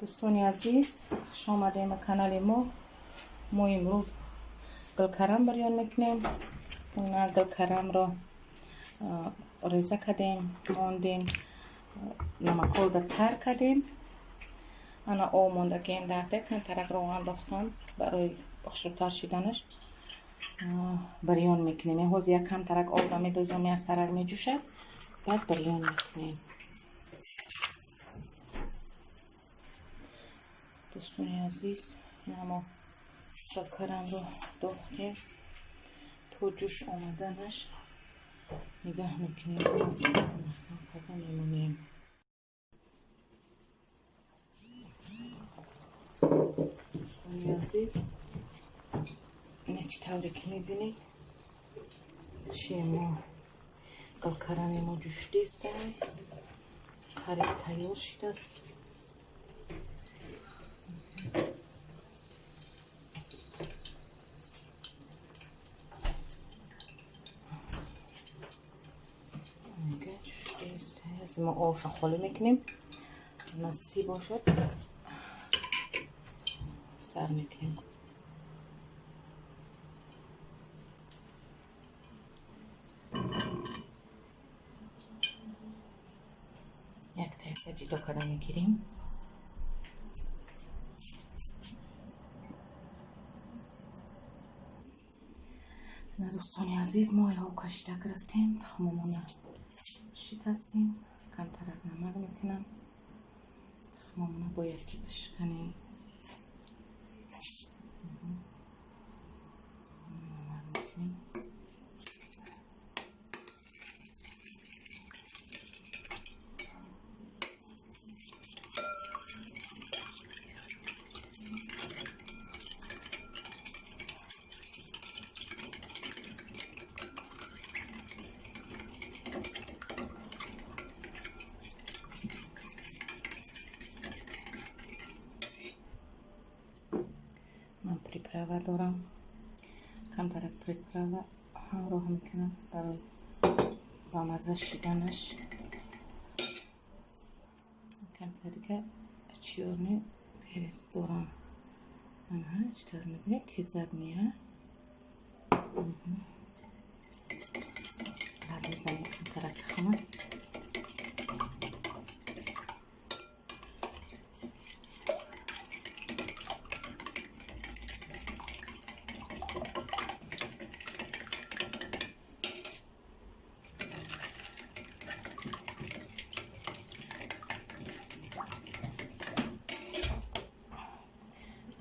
Дӯстони азиз, хуш омадем ба канали мо. Мо имрӯз гулкарам бирён мекунем. Ина гулкарамро реза кардем, мондем, намакода тар кардем. Ана об мондагием дар дег, камтарак роған андохтам барои хушрӯтар шиданаш. Бирён мекунем. Ҳозир як камтарак обда медозам, як сарак меҷӯшад, баъд бирён мекунем. Дӯстони азиз, ина мо гулкарамро дохтем, то ҷӯш омаданаш нигаҳ мекунем, карда мемонем. Дӯстони азиз, ина чӣ тавре ки мебинед, чи мо гулкарами мо ҷӯшидааст, қариб тайёр шудааст. Мо обша холӣ мекунем, насиб бошад, сар мекунем. Якта якта ҷидо карда мегирем. На, дӯстони азиз, мо об кашида гирифтем, тухмомона шикастем, камтарак намак мекунам. Тухмомона бояд ки бишканем. Намак мекунем. Ман приправа дорам, камтарак приправа ҳамроҳ мекунам барои бамазза шиданаш. Камтар дига чёрный перец дорам. Аҳа, чӣ тавр мебинед, тезак меа рад мезанем камтарак тухма.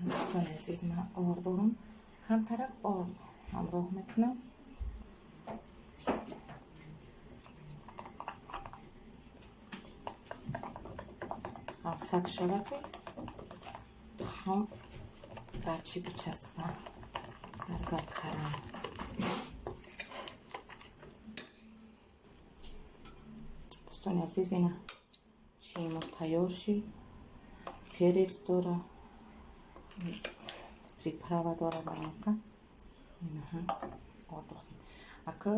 Дӯстони азиз, ман ор дорам, камтарак ор ҳамроҳ мекунам. Ҳавсак шава, ки тухм дар чӣ бичаспа, дар гулкарам. Дӯстони азиз, ина чимо тайёр шид. Перец дора, приправа дора, бароқа инаҳа ор дохтем. Ака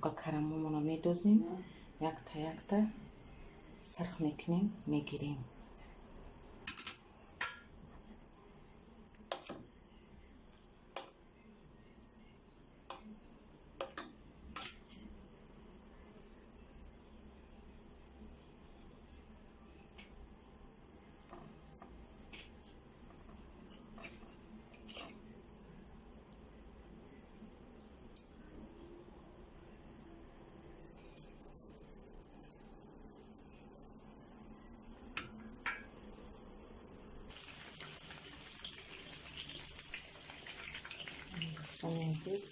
гулкарамомонро медозем, якта якта сирх мекунем, мегирем. Дӯстони азиз,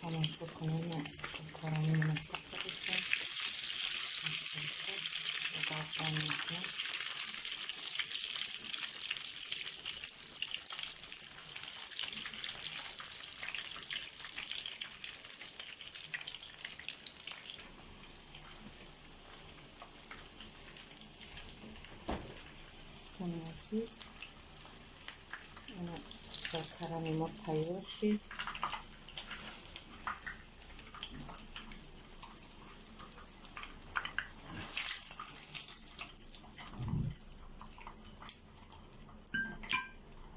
тамошо кунед, гулкарамонро сирх кардастем. Гардан мекунем. Дӯстони азиз, ина гулкарами мо тайёр шид.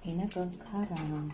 Ина гулкарам.